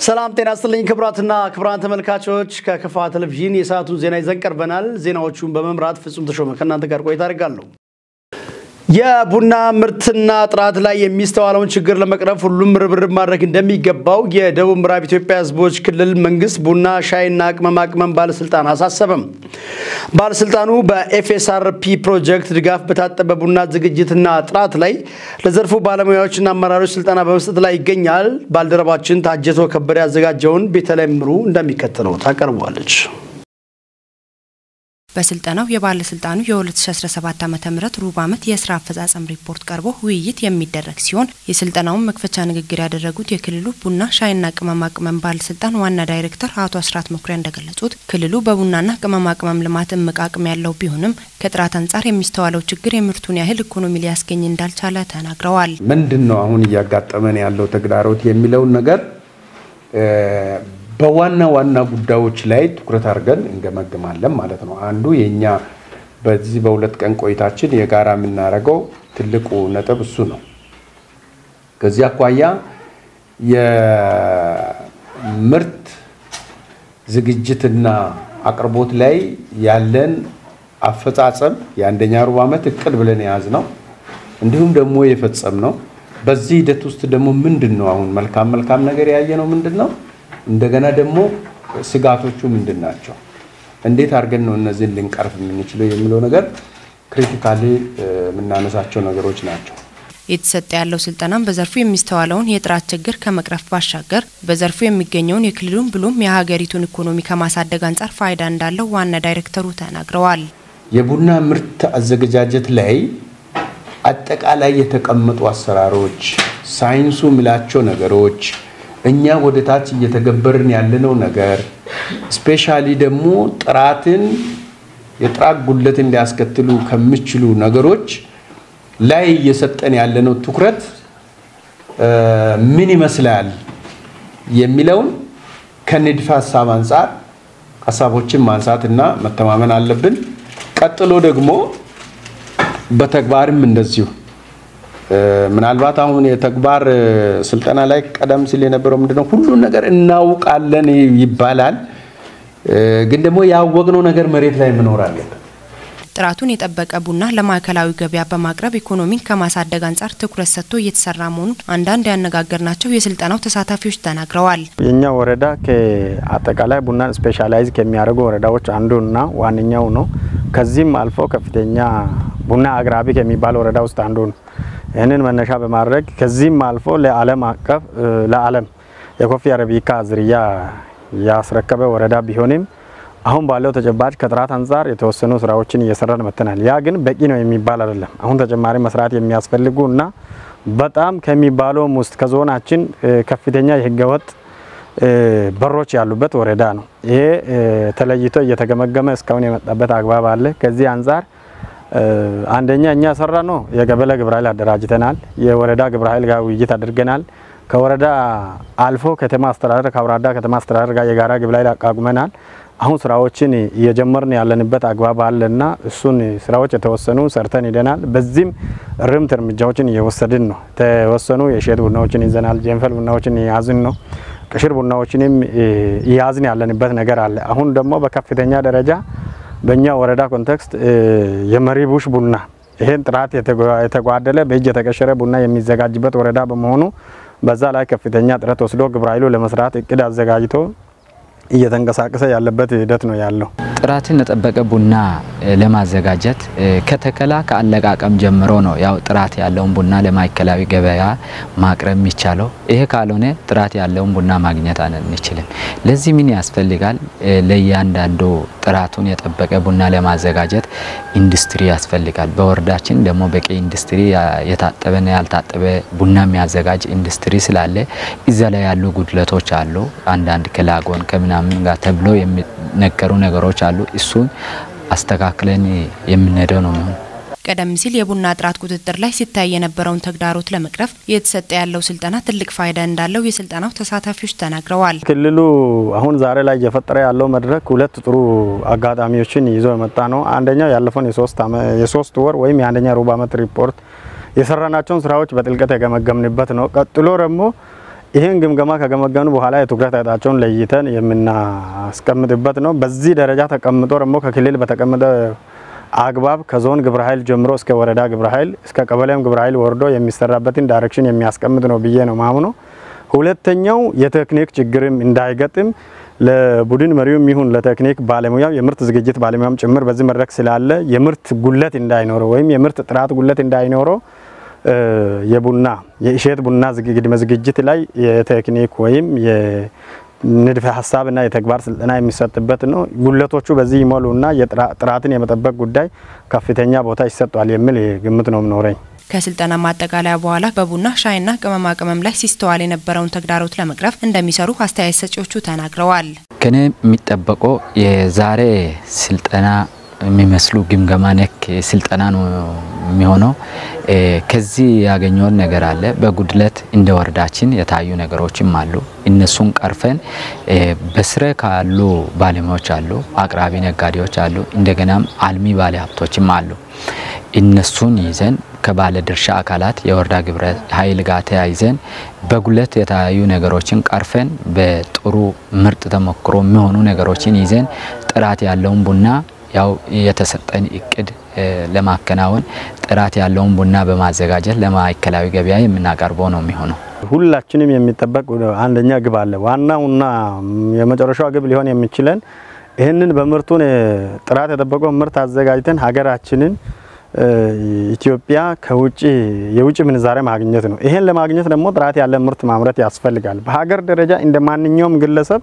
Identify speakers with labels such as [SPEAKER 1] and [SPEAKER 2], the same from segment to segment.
[SPEAKER 1] ሰላም ጤና ይስጥልኝ ክቡራትና ክቡራን ተመልካቾች፣ ከከፋ ቴሌቪዥን የሰዓቱን ዜና ይዘን ቀርበናል። ዜናዎቹን በመምራት ፍጹም ተሾመ ከእናንተ ጋር ቆይታ አደርጋለሁ። የቡና ምርትና ጥራት ላይ የሚስተዋለውን ችግር ለመቅረፍ ሁሉም ርብርብ ማድረግ እንደሚገባው የደቡብ ምዕራብ ኢትዮጵያ ሕዝቦች ክልል መንግስት ቡና ሻይና ቅመማ ቅመም ባለስልጣን አሳሰበም። ባለስልጣኑ በኤፍኤስአርፒ ፕሮጀክት ድጋፍ በታጠበ ቡና ዝግጅትና ጥራት ላይ ለዘርፉ ባለሙያዎችና አመራሮች ስልጠና በመስጠት ላይ ይገኛል። ባልደረባችን ታጀቶ ከበደ ያዘጋጀውን ቤተልሔም ምሩ እንደሚከተለው ታቀርበዋለች።
[SPEAKER 2] በስልጠናው የባለስልጣኑ የ2017 ዓ.ም ሩብ ዓመት የስራ አፈጻጸም ሪፖርት ቀርቦ ውይይት የሚደረግ ሲሆን፣ የስልጠናውን መክፈቻ ንግግር ያደረጉት የክልሉ ቡና ሻይና ቅመማ ቅመም ባለስልጣን ዋና ዳይሬክተር አቶ አስራት መኩሪያ እንደገለጹት፣ ክልሉ በቡናና ቅመማ ቅመም ልማት እምቅ አቅም ያለው ቢሆንም ከጥራት አንጻር የሚስተዋለው ችግር የምርቱን ያህል ኢኮኖሚ ሊያስገኝ እንዳልቻለ ተናግረዋል።
[SPEAKER 3] ምንድን ነው አሁን እያጋጠመን ያለው ተግዳሮት የሚለውን ነገር በዋና ዋና ጉዳዮች ላይ ትኩረት አድርገን እንገመግማለን ማለት ነው። አንዱ የኛ በዚህ በ2 ቀን ቆይታችን የጋራ የምናደርገው ትልቁ ነጥብ እሱ ነው። ከዚህ አኳያ የምርት ዝግጅትና አቅርቦት ላይ ያለን አፈጻጸም፣ የአንደኛ ሩብ ዓመት እቅድ ብለን የያዝነው እንዲሁም ደግሞ የፈጸምነው፣ በዚህ ሂደት ውስጥ ደግሞ ምንድን ነው አሁን መልካም መልካም ነገር ያየነው ምንድን ነው? እንደገና ደግሞ ስጋቶቹ ምንድን ናቸው? እንዴት አድርገን ነው እነዚህን ልንቀርፍ የምንችለው የሚለው ነገር critically የምናነሳቸው ነገሮች ናቸው።
[SPEAKER 2] እየተሰጠ ያለው ስልጠናም በዘርፉ የሚስተዋለውን የጥራት ችግር ከመቅረፍ ባሻገር በዘርፉ የሚገኘውን የክልሉን ብሎም የሀገሪቱን ኢኮኖሚ ከማሳደግ አንጻር ፋይዳ እንዳለው ዋና ዳይሬክተሩ ተናግረዋል።
[SPEAKER 3] የቡና ምርት አዘገጃጀት ላይ አጠቃላይ የተቀመጡ አሰራሮች፣ ሳይንሱ የሚላቸው ነገሮች፣ እኛ ወደ ታች እየተገበርን ያለነው ነገር፣ specially ደግሞ ጥራትን የጥራት ጉድለትን ሊያስከትሉ ከሚችሉ ነገሮች ላይ እየሰጠን ያለነው ትኩረት ምን ይመስላል የሚለውን ከንድፈ ሀሳብ አንጻር ሀሳቦችን ማንሳትና መተማመን አለብን። ቀጥሎ ደግሞ በተግባርም እንደዚሁ። ምናልባት አሁን የተግባር ስልጠና ላይ ቀደም ሲል የነበረው ምንድነው? ሁሉን ነገር እናውቃለን ይባላል፣ ግን ደግሞ ያወቅነው ነገር መሬት ላይ መኖር አለበት።
[SPEAKER 2] ጥራቱን የጠበቀ ቡና ለማዕከላዊ ገበያ በማቅረብ ኢኮኖሚን ከማሳደግ አንጻር ትኩረት ሰጥቶ እየተሰራ መሆኑን አንዳንድ ያነጋገርናቸው የስልጠናው ተሳታፊዎች ተናግረዋል።
[SPEAKER 4] የኛ ወረዳ ከአጠቃላይ ቡናን specialize ከሚያደርጉ ወረዳዎች አንዱና ዋነኛው ነው። ከዚህም አልፎ ከፍተኛ ቡና አቅራቢ ከሚባል ወረዳ ውስጥ አንዱ ነው። ይህንን መነሻ በማድረግ ከዚህም አልፎ ለዓለም አቀፍ ለዓለም የ coffee አረቢካ ዝርያ ያስረከበ ወረዳ ቢሆንም፣ አሁን ባለው ተጨባጭ ከጥራት አንጻር የተወሰኑ ስራዎችን እየሰራን መጥተናል። ያ ግን በቂ ነው የሚባል አይደለም። አሁን ተጨማሪ መስራት የሚያስፈልጉ እና በጣም ከሚባለውም ውስጥ ከዞናችን ከፍተኛ የህገወጥ በሮች ያሉበት ወረዳ ነው። ይሄ ተለይቶ እየተገመገመ እስካሁን የመጣበት አግባብ አለ። ከዚህ አንጻር አንደኛ እኛ የሰራነው የቀበሌ ግብረ ኃይል አደራጅተናል። የወረዳ ግብረ ኃይል ጋር ውይይት አድርገናል። ከወረዳ አልፎ ከተማ አስተዳደር ከአውራዳ ከተማ አስተዳደር ጋር የጋራ ግብረ ኃይል አቋቁመናል። አሁን ስራዎችን እየጀመርን ያለንበት አግባብ አለና እሱን ስራዎች የተወሰኑ ሰርተን ሄደናል። በዚህም እርምት እርምጃዎችን እየወሰድን ነው። የተወሰኑ የእሸት ቡናዎችን ይዘናል። ጀንፈል ቡናዎችን እየያዝን ነው። ቅሽር ቡናዎችንም እየያዝን ያለንበት ነገር አለ። አሁን ደግሞ በከፍተኛ ደረጃ በእኛ ወረዳ context የመሪ ቡሽ ቡና፣ ይሄን ጥራት የተጓደለ በእጅ የተቀሸረ ቡና የሚዘጋጅበት ወረዳ በመሆኑ፣ በዛ ላይ ከፍተኛ ጥረት ወስዶ ግብረ ኃይሉ ለመስራት እቅድ አዘጋጅቶ እየተንቀሳቀሰ ያለበት ሂደት ነው ያለው።
[SPEAKER 5] ጥራትን የጠበቀ ቡና ለማዘጋጀት ከተከላ ከአለቃቀም ጀምሮ ነው ያው ጥራት ያለውን ቡና ለማዕከላዊ ገበያ ማቅረብ የሚቻለው። ይሄ ካልሆነ ጥራት ያለውን ቡና ማግኘት አንችልም። ለዚህ ምን ያስፈልጋል? ለእያንዳንዱ ጥራቱን የጠበቀ ቡና ለማዘጋጀት ኢንዱስትሪ ያስፈልጋል። በወረዳችን ደግሞ በቂ ኢንዱስትሪ፣ የታጠበና ያልታጠበ ቡና የሚያዘጋጅ ኢንዱስትሪ ስላለ እዛ ላይ ያሉ ጉድለቶች አሉ። አንዳንድ ከላጎን ከምናምን ጋር ተብሎ የሚነገሩ ነገሮች አሉ። እሱን አስተካክለን የምንሄደው ነው የሚሆነው።
[SPEAKER 2] ቀደም ሲል የቡና ጥራት ቁጥጥር ላይ ሲታይ የነበረውን ተግዳሮት ለመቅረፍ እየተሰጠ ያለው ስልጠና ትልቅ ፋይዳ እንዳለው የስልጠናው ተሳታፊዎች ተናግረዋል።
[SPEAKER 4] ክልሉ አሁን ዛሬ ላይ እየፈጠረ ያለው መድረክ ሁለት ጥሩ አጋጣሚዎችን ይዞ የመጣ ነው። አንደኛው ያለፈውን የ3 ወር ወይም የአንደኛ ሩብ ዓመት ሪፖርት የሰራናቸውን ስራዎች በጥልቀት የገመገምንበት ነው። ቀጥሎ ደግሞ ይህን ግምገማ ከገመገኑ በኋላ የትኩረት አቅጣጫውን ለይተን የምናስቀምጥበት ነው። በዚህ ደረጃ ተቀምጦ ደግሞ ከክልል በተቀመጠ አግባብ ከዞን ግብረ ኃይል ጀምሮ እስከ ወረዳ ግብረ ኃይል እስከ ቀበሌም ግብረ ኃይል ወርዶ የሚሰራበትን direction የሚያስቀምጥ ነው ብዬ ነው ማምነው። ሁለተኛው የቴክኒክ ችግርም እንዳይገጥም ለቡድን መሪውም ይሁን ለቴክኒክ ባለሙያው የምርት ዝግጅት ባለሙያም ጭምር በዚህ መድረክ ስላለ የምርት ጉለት እንዳይኖረው ወይም የምርት ጥራት ጉለት እንዳይኖረው የቡና የእሸት ቡና ዝግጅት ላይ የቴክኒክ ወይም የንድፈ ሐሳብና የተግባር ስልጠና የሚሰጥበት ነው። ጉለቶቹ በዚህ ይሞሉና የጥራትን የመጠበቅ ጉዳይ ከፍተኛ ቦታ ይሰጣል የሚል ግምት ነው የምኖረኝ።
[SPEAKER 2] ከስልጠና ማጠቃለያ በኋላ በቡና ሻይና ቅመማ ቅመም ላይ ሲስተዋል የነበረውን ተግዳሮት ለመቅረፍ እንደሚሰሩ አስተያየት ሰጪዎቹ ተናግረዋል።
[SPEAKER 5] ከኔ የሚጠበቀው የዛሬ ስልጠና የሚመስሉ ግምገማ ነክ ስልጠና ነው የሚሆነው። ከዚህ ያገኘውን ነገር አለ። በጉድለት እንደ ወረዳችን የታዩ ነገሮችም አሉ። እነሱን ቀርፈን በስረ ካሉ ባለሙያዎች አሉ፣ አቅራቢ ነጋዴዎች አሉ፣ እንደገናም አልሚ ባለ ሀብቶችም አሉ። እነሱን ይዘን ከባለ ድርሻ አካላት የወረዳ ግብረ ኃይል ጋር ተያይዘን በጉለት የታዩ ነገሮችን ቀርፈን በጥሩ ምርጥ ተሞክሮ የሚሆኑ ነገሮችን ይዘን ጥራት ያለውን ቡና ያው የተሰጠን እቅድ ለማከናወን ጥራት ያለውን ቡና በማዘጋጀት ለማዕከላዊ ገበያ የምናቀርበው ነው የሚሆነው።
[SPEAKER 4] ሁላችንም የሚጠበቅ አንደኛ ግብ አለ። ዋናውና የመጨረሻው ግብ ሊሆን የሚችለን ይህንን በምርቱን ጥራት የጠበቀው ምርት አዘጋጅተን ሀገራችንን ኢትዮጵያ ከውጪ የውጪ ምንዛሬ ማግኘት ነው። ይሄን ለማግኘት ደግሞ ጥራት ያለ ምርት ማምረት ያስፈልጋል። በሀገር ደረጃ እንደማንኛውም ግለሰብ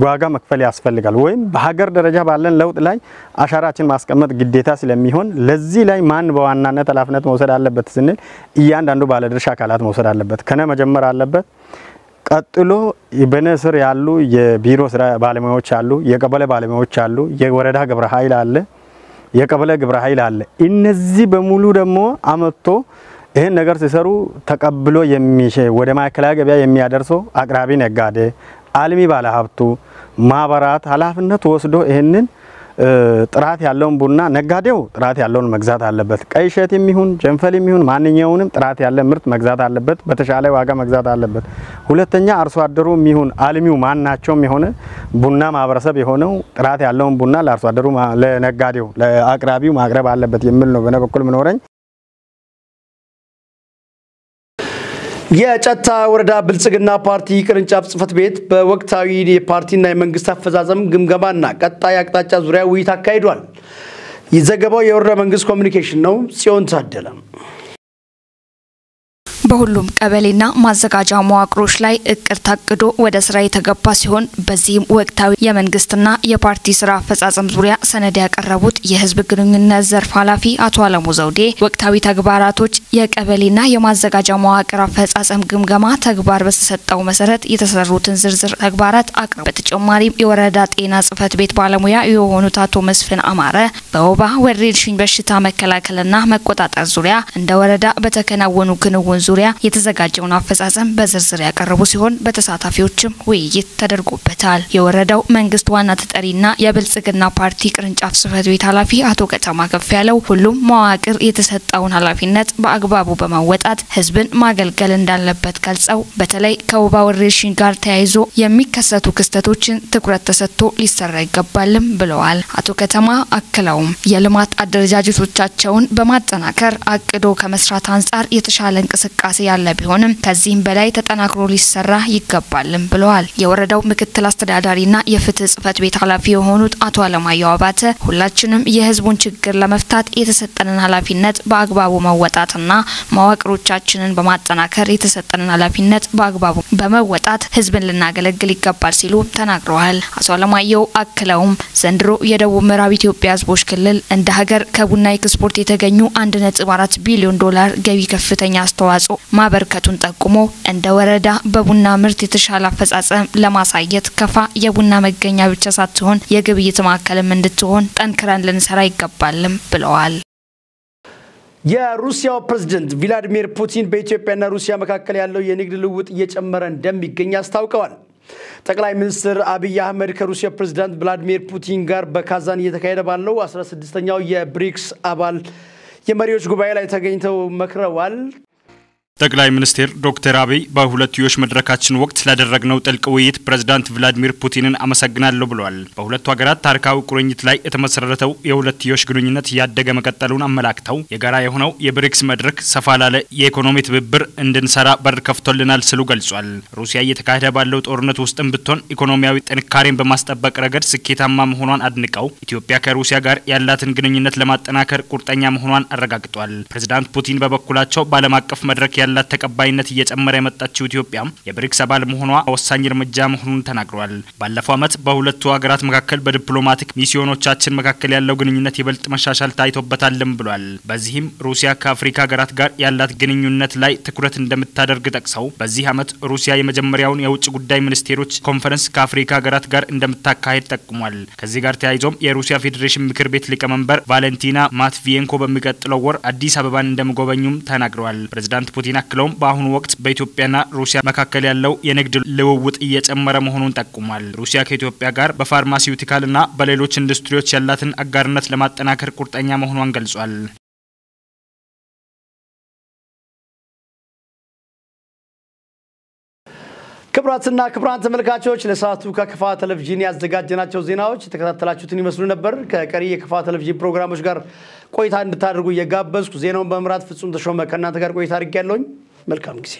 [SPEAKER 4] ዋጋ መክፈል ያስፈልጋል። ወይም በሀገር ደረጃ ባለን ለውጥ ላይ አሻራችን ማስቀመጥ ግዴታ ስለሚሆን ለዚህ ላይ ማን በዋናነት ኃላፊነት መውሰድ አለበት ስንል እያንዳንዱ ባለድርሻ አካላት መውሰድ አለበት። ከነ መጀመር አለበት። ቀጥሎ በነ ስር ያሉ የቢሮ ስራ ባለሙያዎች አሉ፣ የቀበሌ ባለሙያዎች አሉ፣ የወረዳ ግብረ ኃይል አለ፣ የቀበሌ ግብረ ኃይል አለ። እነዚህ በሙሉ ደግሞ አመጥቶ ይሄን ነገር ሲሰሩ ተቀብሎ ወደ ማዕከላዊ ገበያ የሚያደርሰው አቅራቢ ነጋዴ፣ አልሚ ባለሀብቱ፣ ማህበራት ኃላፊነት ወስዶ ይሄንን ጥራት ያለውን ቡና ነጋዴው ጥራት ያለውን መግዛት አለበት። ቀይ እሸትም ይሁን ጀንፈልም ይሁን ማንኛውንም ጥራት ያለ ምርት መግዛት አለበት፣ በተሻለ ዋጋ መግዛት አለበት። ሁለተኛ አርሶ አደሩም ይሁን አልሚው ማናቸውም የሆነ ቡና ማህበረሰብ የሆነው ጥራት ያለውን ቡና ለአርሶ አደሩ፣ ለነጋዴው፣ ለአቅራቢው ማቅረብ አለበት የሚል ነው በእኔ በኩል ምኖረኝ።
[SPEAKER 1] የጨታ ወረዳ ብልጽግና ፓርቲ ቅርንጫፍ ጽሕፈት ቤት በወቅታዊ የፓርቲና የመንግስት አፈጻጸም ግምገማና ቀጣይ አቅጣጫ ዙሪያ ውይይት አካሂዷል። ዘገባው የወረዳ መንግስት ኮሚኒኬሽን ነው። ጽዮን ታደለ።
[SPEAKER 6] በሁሉም ቀበሌና ማዘጋጃ መዋቅሮች ላይ እቅድ ታቅዶ ወደ ስራ የተገባ ሲሆን በዚህም ወቅታዊ የመንግስትና የፓርቲ ስራ አፈጻጸም ዙሪያ ሰነድ ያቀረቡት የህዝብ ግንኙነት ዘርፍ ኃላፊ አቶ አለሙ ዘውዴ ወቅታዊ ተግባራቶች የቀበሌና የማዘጋጃ መዋቅር አፈጻጸም ግምገማ ተግባር በተሰጠው መሰረት የተሰሩትን ዝርዝር ተግባራት አቅርበዋል። በተጨማሪም የወረዳ ጤና ጽሕፈት ቤት ባለሙያ የሆኑት አቶ መስፍን አማረ በወባ ወረርሽኝ በሽታ መከላከልና መቆጣጠር ዙሪያ እንደ ወረዳ በተከናወኑ ክንውን ዙሪያ የተዘጋጀውን አፈጻጸም በዝርዝር ያቀረቡ ሲሆን በተሳታፊዎችም ውይይት ተደርጎበታል። የወረዳው መንግስት ዋና ተጠሪና የብልጽግና ፓርቲ ቅርንጫፍ ጽሕፈት ቤት ኃላፊ አቶ ከተማ ከፍ ያለው ሁሉም መዋቅር የተሰጠውን ኃላፊነት በአግባቡ በመወጣት ህዝብን ማገልገል እንዳለበት ገልጸው በተለይ ከወባ ወረርሽኝ ጋር ተያይዞ የሚከሰቱ ክስተቶችን ትኩረት ተሰጥቶ ሊሰራ ይገባልም ብለዋል። አቶ ከተማ አክለውም የልማት አደረጃጀቶቻቸውን በማጠናከር አቅዶ ከመስራት አንጻር የተሻለ እንቅስቃሴ ያለ ቢሆንም ከዚህም በላይ ተጠናክሮ ሊሰራ ይገባልም ብለዋል። የወረዳው ምክትል አስተዳዳሪና የፍትህ ጽሕፈት ቤት ኃላፊ የሆኑት አቶ አለማየሁ አባተ ሁላችንም የህዝቡን ችግር ለመፍታት የተሰጠንን ኃላፊነት በአግባቡ መወጣትና መዋቅሮቻችንን በማጠናከር የተሰጠንን ኃላፊነት በአግባቡ በመወጣት ህዝብን ልናገለግል ይገባል ሲሉ ተናግረዋል። አቶ አለማየሁ አክለውም ዘንድሮ የደቡብ ምዕራብ ኢትዮጵያ ህዝቦች ክልል እንደ ሀገር ከቡና ኤክስፖርት የተገኙ 1.4 ቢሊዮን ዶላር ገቢ ከፍተኛ አስተዋጽኦ ማበርከቱን ጠቁሞ እንደ ወረዳ በቡና ምርት የተሻለ አፈጻጸም ለማሳየት ከፋ የቡና መገኛ ብቻ ሳትሆን የግብይት ማዕከልም እንድትሆን ጠንክረን ልንሰራ ይገባልም ብለዋል።
[SPEAKER 1] የሩሲያው ፕሬዝዳንት ቭላዲሚር ፑቲን በኢትዮጵያና ሩሲያ መካከል ያለው የንግድ ልውውጥ እየጨመረ እንደሚገኝ አስታውቀዋል። ጠቅላይ ሚኒስትር አብይ አህመድ ከሩሲያ ፕሬዝዳንት ቭላዲሚር ፑቲን ጋር በካዛን እየተካሄደ ባለው 16ኛው የብሪክስ አባል የመሪዎች ጉባኤ ላይ ተገኝተው መክረዋል።
[SPEAKER 7] ጠቅላይ ሚኒስትር ዶክተር አብይ በሁለትዮሽ መድረካችን ወቅት ስላደረግነው ጥልቅ ውይይት ፕሬዝዳንት ቭላዲሚር ፑቲንን አመሰግናለሁ ብለዋል። በሁለቱ ሀገራት ታሪካዊ ቁርኝት ላይ የተመሰረተው የሁለትዮሽ ግንኙነት እያደገ መቀጠሉን አመላክተው፣ የጋራ የሆነው የብሪክስ መድረክ ሰፋ ላለ የኢኮኖሚ ትብብር እንድንሰራ በር ከፍቶልናል ሲሉ ገልጿል። ሩሲያ እየተካሄደ ባለው ጦርነት ውስጥም ብትሆን ኢኮኖሚያዊ ጥንካሬን በማስጠበቅ ረገድ ስኬታማ መሆኗን አድንቀው፣ ኢትዮጵያ ከሩሲያ ጋር ያላትን ግንኙነት ለማጠናከር ቁርጠኛ መሆኗን አረጋግጧል። ፕሬዝዳንት ፑቲን በበኩላቸው በዓለም አቀፍ መድረክ ያላት ተቀባይነት እየጨመረ የመጣችው ኢትዮጵያ የብሪክስ አባል መሆኗ ወሳኝ እርምጃ መሆኑን ተናግሯል። ባለፈው ዓመት በሁለቱ ሀገራት መካከል በዲፕሎማቲክ ሚስዮኖቻችን መካከል ያለው ግንኙነት ይበልጥ መሻሻል ታይቶበታልም ብሏል። በዚህም ሩሲያ ከአፍሪካ ሀገራት ጋር ያላት ግንኙነት ላይ ትኩረት እንደምታደርግ ጠቅሰው፣ በዚህ ዓመት ሩሲያ የመጀመሪያውን የውጭ ጉዳይ ሚኒስቴሮች ኮንፈረንስ ከአፍሪካ ሀገራት ጋር እንደምታካሄድ ጠቁሟል። ከዚህ ጋር ተያይዞም የሩሲያ ፌዴሬሽን ምክር ቤት ሊቀመንበር ቫለንቲና ማትቪየንኮ በሚቀጥለው ወር አዲስ አበባን እንደሚጎበኙም ተናግረዋል። ፕሬዝዳንት ፑቲን አክለውም በአሁኑ ወቅት በኢትዮጵያና ሩሲያ መካከል ያለው የንግድ ልውውጥ እየጨመረ መሆኑን ጠቁሟል። ሩሲያ ከኢትዮጵያ ጋር በፋርማሲዩቲካልና በሌሎች ኢንዱስትሪዎች ያላትን አጋርነት ለማጠናከር ቁርጠኛ መሆኗን ገልጿል።
[SPEAKER 1] ክቡራትና ክቡራን ተመልካቾች፣ ለሰዓቱ ከከፋ ቴሌቪዥን ያዘጋጀናቸው ዜናዎች የተከታተላችሁትን ይመስሉ ነበር። ከቀሪ የከፋ ቴሌቪዥን ፕሮግራሞች ጋር ቆይታ እንድታደርጉ እየጋበዝኩ፣ ዜናውን በመምራት ፍጹም ተሾመ ከእናንተ ጋር ቆይታ አድርጌያለሁኝ። መልካም ጊዜ።